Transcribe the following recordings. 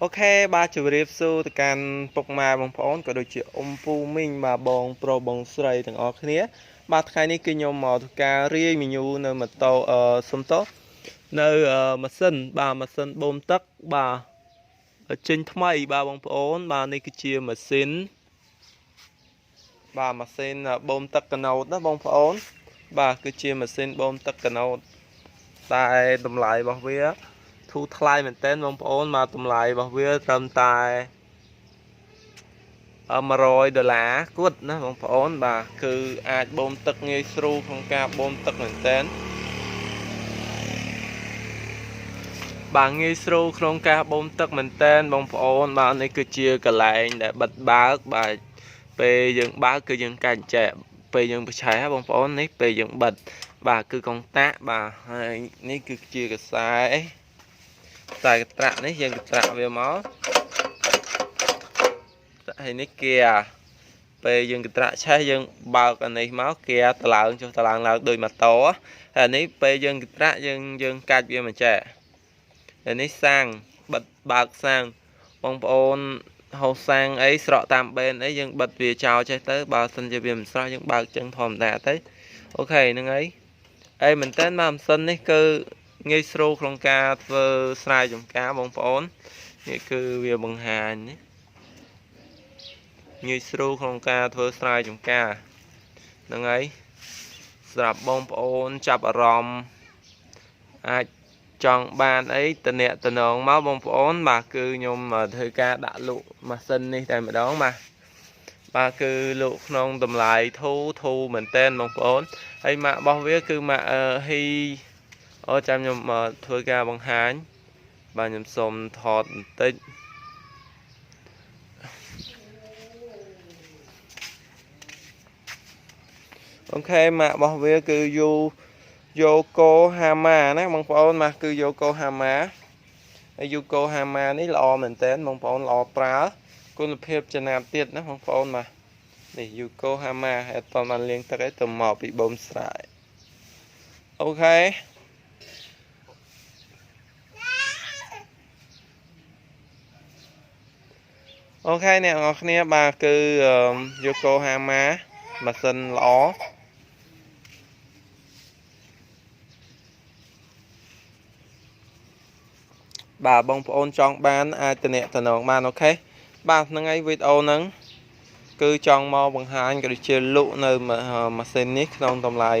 OK បាទជម្រាបសួរទៅកាន់ពុកម៉ែបងប្អូនក៏ដូចជាអ៊ំពូមីងបាទបងប្រុសបងស្រីទាំងអស់គ្នាបាទថ្ងៃនេះគឺខ្ញុំមកធ្វើការរាយមីញូនៅម៉ូតូសុំតោនៅម៉ាស៊ីនបាទម៉ាស៊ីនបូមទឹកបាទចេញថ្មីបាទបងប្អូនបាទនេះគឺជាម៉ាស៊ីនបាទម៉ាស៊ីនបូមទឹកកណូតណាបងប្អូនបាទគឺជាម៉ាស៊ីនបូមទឹកកណូតតែតម្លៃរបស់វាធូរថ្លៃមែនទែនបងប្អូនបាទតម្លៃរបស់វាត្រឹមតែ100ដុល្លារគត់ណាបងប្អូនបាទគឺអាចបូមទឹកងាយស្រួលក្នុងការបូមទឹកមែនទែនបាទងាយស្រួលក្នុងការបូមទឹកមែនទែនបងប្អូនបាទនេះគឺជាកន្លែងដែលបិទបើកបាទពេលយើងបើកគឺយើងកាច់ចែកពេលយើងប្រឆេះបងប្អូននេះពេលយើងបិទបាទគឺកុងតាក់បាទហើយនេះគឺជាខ្សែតែកត្រាក់នេះយើងកត្រាក់វាមកហើយនេះគាពេលយើងកត្រាក់ឆេះយើងបើកអានេះមកគាតឡើងចុះតឡើងឡើងដូចម៉ូតូហើយអានេះពេលយើងកត្រាក់យើងកាច់វាមកចែកហើយនេះសាំងបិទបើកសាំងបងប្អូនហូសសាំងអីស្រក់តាមបេនអីយើងបិទវាចោលចេះទៅបើសិនជាវាមិនស្រស់យើងបើកចឹងធម្មតាទៅ OK ហ្នឹងហើយអីមែនតើបាទម៉ាស៊ីននេះគឺងាយស្រួលក្នុងការធ្វើស្រែចម្ការបងប្អូននេះគឺវាបង្ហាញនេះងាយស្រួលក្នុងការធ្វើស្រែចម្ការហ្នឹងហើយសម្រាប់បងប្អូនចាប់អារម្មណ៍អាចចង់បានអីតំណតំណងមកបងប្អូនបាទគឺខ្ញុំធ្វើការដាក់លក់ម៉ាស៊ីននេះតែម្ដងបាទបាទគឺលក់ក្នុងតម្លៃធូរមែនទែនបងប្អូនហើយម៉ាករបស់វាគឺម៉ាកហ៊ីអូចាំខ្ញុំធ្វើការបង្ហាញបាទខ្ញុំសូមថតបន្តិច OK ម៉ាករបស់វាគឺយូកូហាម៉ាណាបងប្អូនបាទគឺយូកូហាម៉ាហើយយូកូហាម៉ានេះល្អមែនទែនបងប្អូនល្អប្រើគុណភាពចំណាប់ទៀតណាបងប្អូនបាទនេះយូកូហាម៉ាហើយអត់បានលាងទឹកឯងទៅមកពីបូមស្រែ OK OK អ្នកនរគ្នាបាទគឺយូកូហាម៉ាម៉ាស៊ីនល្អបាទបងប្អូនចង់បានអាចតំណងបាន OK បាទហ្នឹងហើយវីដេអូហ្នឹងគឺចង់មកបង្ហាញក៏ដូចជាលក់នៅម៉ាស៊ីននេះក្នុងតម្លៃ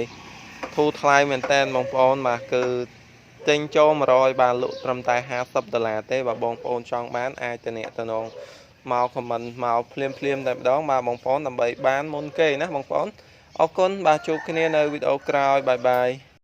ធូរថ្លៃមែនតើបងប្អូនបាទគឺទិញចូល100បាទលក់ត្រឹមតែ50ដុល្លារទេបាទបងប្អូនចង់បានអាចតំណងមក comment មកភ្លាមតែម្ដងបាទបងប្អូនដើម្បីបានមុនគេណាបងប្អូនអរគុណបាទជួបគ្នានៅវីដេអូក្រោយបាយបាយ។